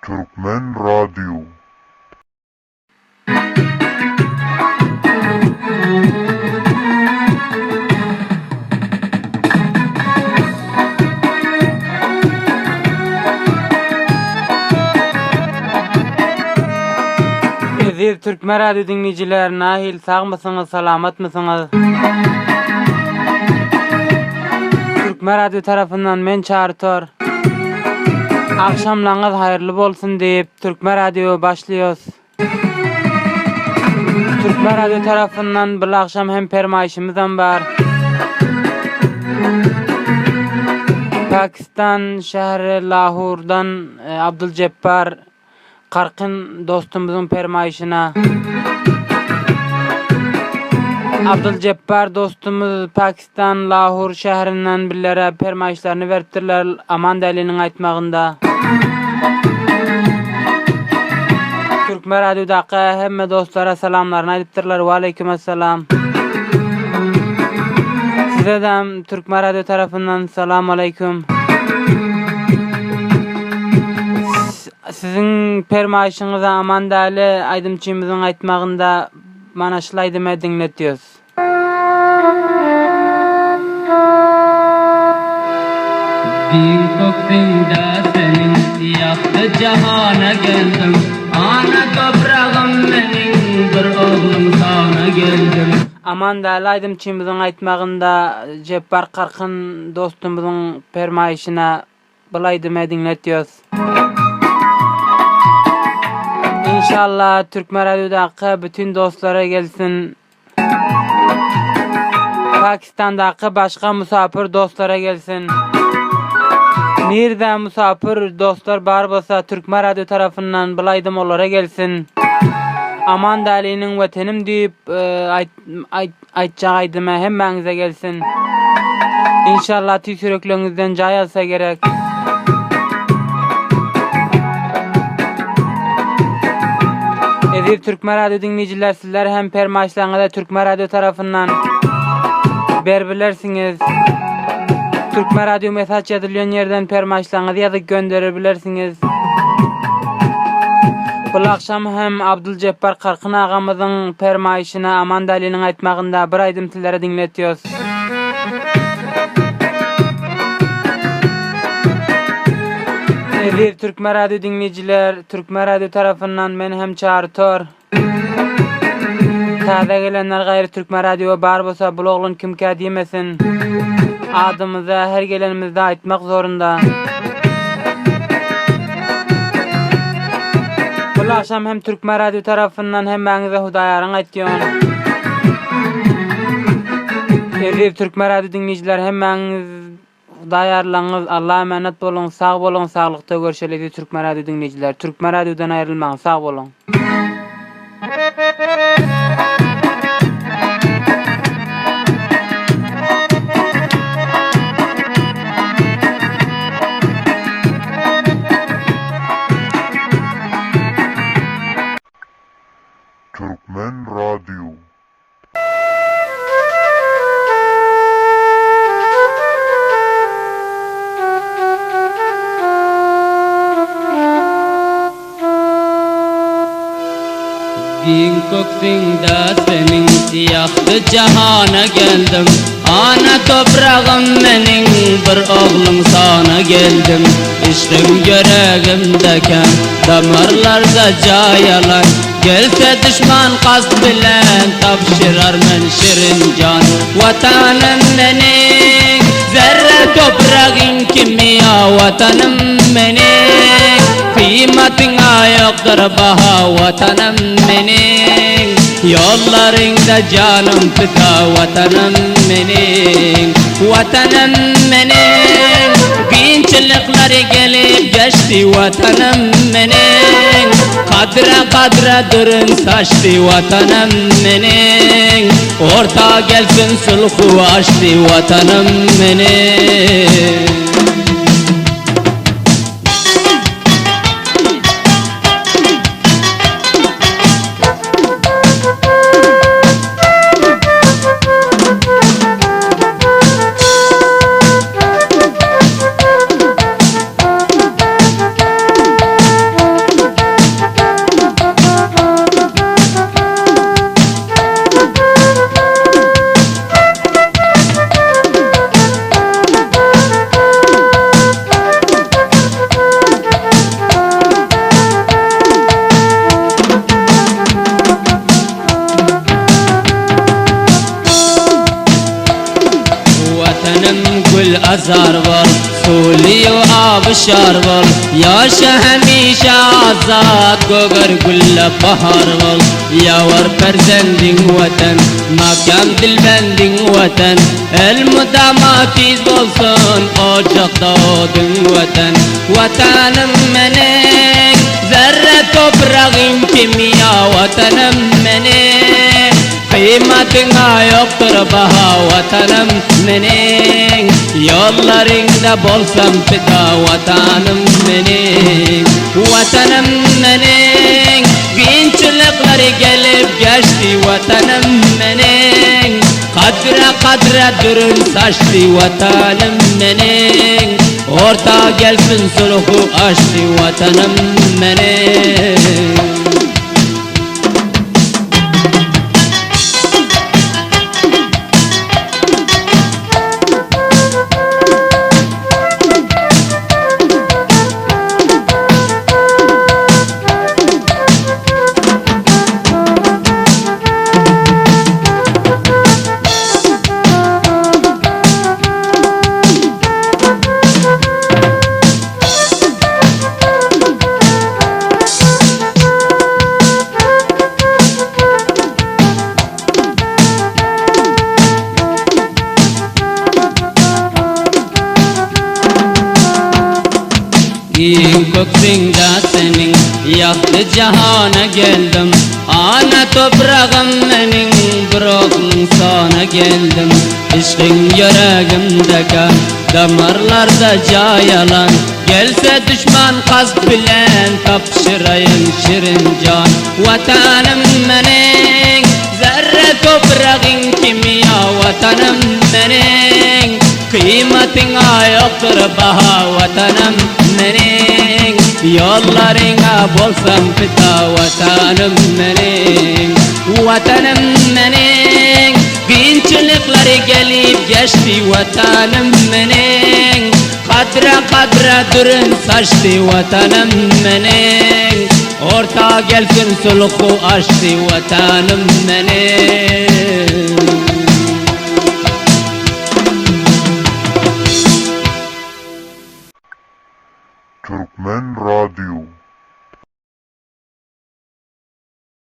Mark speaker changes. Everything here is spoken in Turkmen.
Speaker 1: Türkmen radio.
Speaker 2: Eziz Türkmen radio diňleýjiler, nahili sagmysyňyz, salamatmysyňyz? Türkmen radio tarapyndan men Çary Tor. Agşamlaryňyz haýyrly bolsun diýip, Türkmen radio başlaýas. Türkmen radio tarapyndan bu agşam hem permaýşymyzam bar. Pakistan şäheri Lahurdan e, Abdul Jepbar Karkyn dostumyzyň permaýşyna. Abdul Jepbar dostumyz Pakistan Lahur şäherinden bizlere permaýyşlaryny beripdirler Aman Däliniň aýtmagynda. Türkmen radiodaky hemme dostlara salamlaryny aýdypdyrlar. Waleýkim essalam. Size-de Türkmen radio tarapyndan salam aleýkum. Siziň permaýşyňyza Aman Däli aýdymçymyzyň aýtmagynda mana şul aýdymy diňletýäs.
Speaker 3: Giň köksüňde seniň ýagty jahana geldim, Ana topragym meniň bir ogluň sana geldim.
Speaker 2: Aman Däli aýdymçymyzyň aýtmagynda Jepbar Karkyn dostumyzyň permaýşyna Bul aýdymy diňletýos. Inşallah Türkmen radiodaky bütün dostlara gelsin. Pakistandaky başga musapyr dostlara gelsin. Nirde musapyr dostlar bar bolsa Türkmen radio tarapyndan bul aýdym olara gelsin. Aman Däliniň Wetenim diýip aýt Aýtjak aýdymy hemmäňize gelsin. Inşallah tüýs ýürekleriňizden jaý alsa gerek. Eziz Türkmen Radio diňleýjiler sizler hem permaýyşlaryňyzy Türkmen Radio tarapyndan berbilersiňiz. Türkmen Radio mesaj ýazylýan ýerden permaýyşlaryňyzy ýazyp gönderebilersiňiz. Bu agşam hem Abduljepbar Karkyn agamyzyň permaýyşyna Aman Däliniň aýtmagynda bir aýdym sizlere diňletýos. Eziz Türkmen Radio diňleýjiler, Türkmen Radio tarapyndan men hem Çary Tor. Täze gelenler gaýry Türkmen Radio bar bolsa bul oglan kimkä diýmesin. Adymyzy her gelenimizde aýtmak zorunda. Bul agşam hem Türkmen Radio tarapyndan hemmäňize Hudaýaryň aýtýan. Eziz Türkmen Radio diňleýjiler hemmäňiz Hudaýarlaňyz Allaha emanat boluň sag boluň saglykda görşeli eziz Türkmen Radio diňleýjiler Türkmen Radiodan aýrylmaň sag boluň.
Speaker 1: Türkmen radio.
Speaker 3: Giň köksüňde seniň ýagty jahana geldim Ana topragym meniň bir ogluň sana geldim Yşkym ýüregimde kän damarlarda jaý alan Gelse duşman kast bilen tabşyrar men şirin jan Watanym meniň zerre topragyň kimi ýa Watanym meniň Kymatyňa ýokdur baha Watanym meniň Ýollaryňda janym pida Watanym meniň Watanym meniň Kynçylyklar gelip geçdi Watanym meniň Katra katra dürün saçdy Watanym meniň Orta gelsin sulhu açdy Watanym meniň. zar bol, Suwly-ýu aby şar bol, Ýaşa hemişe azat, Göger gülle bahar bol. Ýawar perzendiň Watan, Mäkäm dilbendiň Watan, Elmydama tiz bolsun, Ojakda oduň Watan. Watanym meniň, Zerre topragym kimýa Watanym meniň. Gymmatyňa ýokdur baha Watanym meniň Ýollaryňda bolsam pida Watanym meniň Watanym meniň Kynçylyklary gelip geçdi Watanym meniň Katra katra dürün saçdy Watanym meniň Orta gelsin sulhu açdy Watanym meniň. Giň köksüňde seniň ýagty jahana geldim Ana topragym meniň bir ogluň sana geldim Yşkyň ýüregimdeka damarlarda jaý alan Gelse duşman kast bilen tabşyraýyn şirin jan Watanym meniň zerre topragyň kimýa Watanym meniň kymmatyňa ýokdur baha Watanym meniň ýollaryňa bolsam pida Watanym meniň Watanym meniň kynçylyklary gelip geçdi Watanym meniň Katra katra dürün saçdy Watanym meniň Orta gelsin sulhu açdy Watanym meniň.
Speaker 1: Türkmen radio.